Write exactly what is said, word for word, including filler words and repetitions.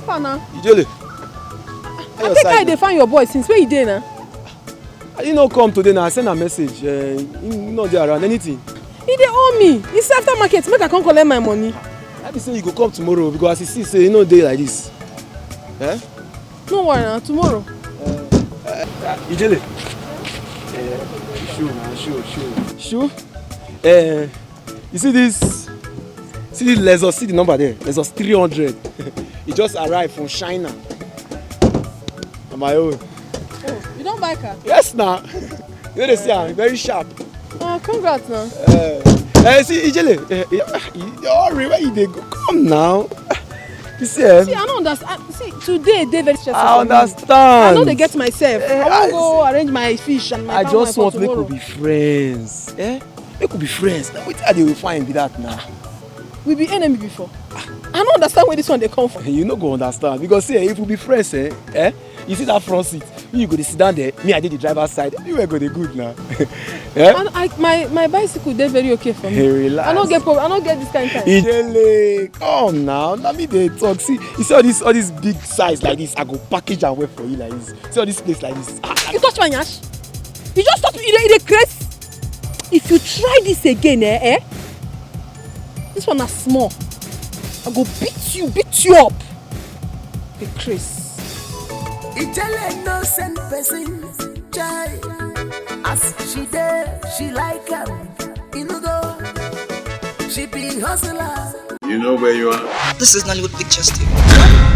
Fana. Ijele. I take how you dey find your boy since, where you dey now? He no come today now. I send a message. Uh, he no dey around. Anything? He dey owe me. He say after market, make I come collect my money. I be say you go come tomorrow because as you see say he no dey like this. Eh? No worry now, tomorrow. Ijele. Uh, shoe now, shoe, shoe. Shoe? Uh, you see this? See the Lexus, see the number there. Lexus three hundred. It just arrived from China. On my own. You don buy car? Yes, now. You know they say I'm very sharp. Ah, congrats now. Uh, uh, see, Ijele, uh, uh, you hurry where you dey go. Come now. You see, eh? See, I don't understand. See, today dey very stressful I for me. Understand. I no dey get myself. Eh, I wan I go arrange my fish and my I palm just wine want for make tomorrow. We be friends. Eh? Make we be friends. Now wetin I dey find be that now. We be enemy before. I no understand where this one dey come from. You no go understand because see, eh, if we be friends, eh, eh, you see that front seat, you go dey sit down there. Me, I dey the driver's side. Anywhere go dey good now. Eh? And I, my my bicycle dey very okay for me. Hey, relax. I no get problem. I no get this kind of time. Ijele, come now. Let me dey talk. See, you see all this all this big size like this. I go package and wear for you like this. See all this place like this. Ah, You touch my nyash? You just touch me. You dey, you dey craze. If you try this again, eh, eh? This one na small. I go beat you, beat you up. Dey craze. Ijele no send person, chai. As she dey, she like am. You know go. She be hustler. You know where you are. This is Nollywood Pictures T V.